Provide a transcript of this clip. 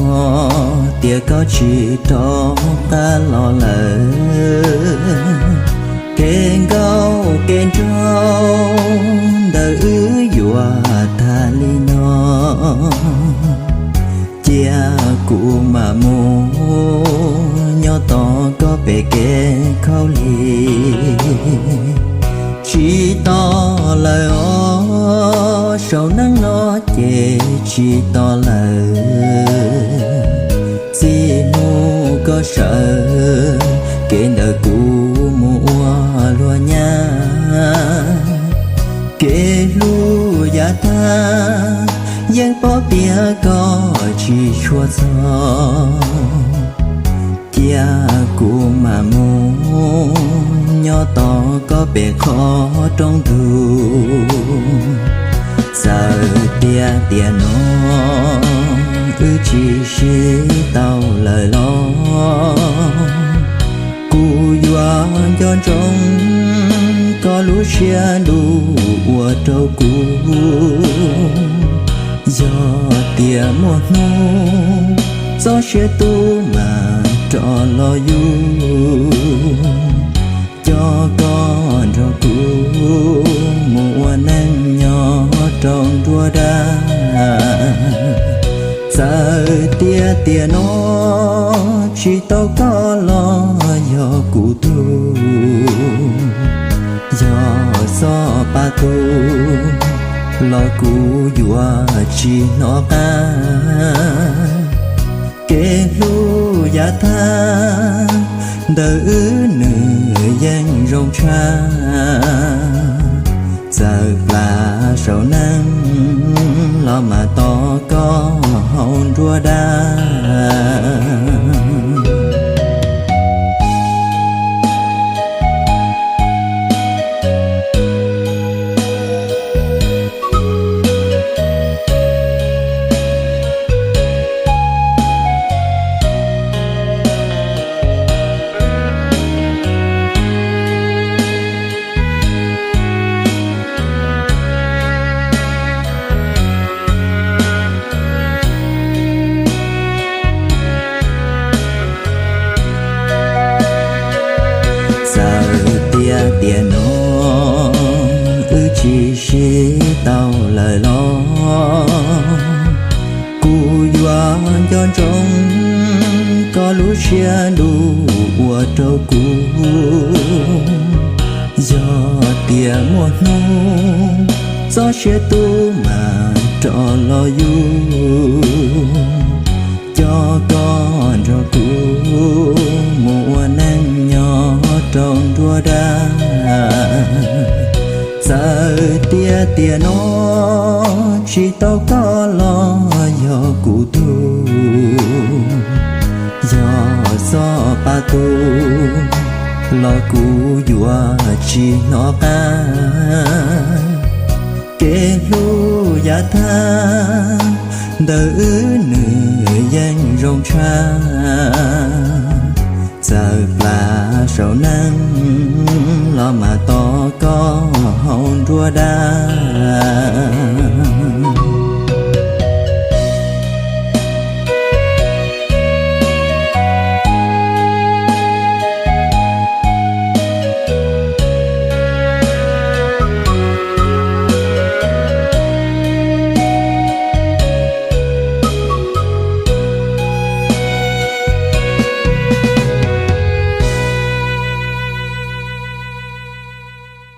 Yog tias koj tsis rov qab los lawm, kev nkauj kev nraug ntawm wb yuav tag li no. Cia kuv mam mus nyob tos koj pem kev khaub lig. Tsis tos lawm os, saum neej no ces tsis tos lawm. Txij hnub koj sawv, kev ntawm kuv mus ua luag nyab. Kev hlub yav tag, yeej paub tias koj tsis tshua txog. Cia kuv mam mus nyob tos koj pem qhov rooj ntug. Txawm tias tiam no wb tsis sib tau lawm los, kuv yuav nco ntsoov koj lub siab ntuj ua rau kuv. Yog tias muaj hnub txoj sia tu mam rov los yug, coj koj nrog kuv mus ua neej nyob rau nruab dab. Txawm tias tiam no tsis tau koj los yog kuv tug, yog xob pa tug los kuv yuav tsis hnov qab. Kev hlub yav tag ntawm wb nws yeej zoo tshaj. Txawm plam saum neej los mas tos koj hauv nruab dab. Txawm tias tiam no wb tsis sib tau lawm los, kuv yuav nco ntsoov koj lub siab ntuj ua rau kuv. Yog tias muaj hnub txoj sia tu mam rov los yug, coj koj nrog kuv mus ua neej nyob rau nruab dab. Txawm tias tiam no tsis tau koj los yog kuv tug, yog xob pa tug los kuv yuav tsis hnov qab. Kev hlub yav tag ntawm wb nws yeej zoo tshaj. Txawm plam saum neej los mas tos koj hauv nruab dab.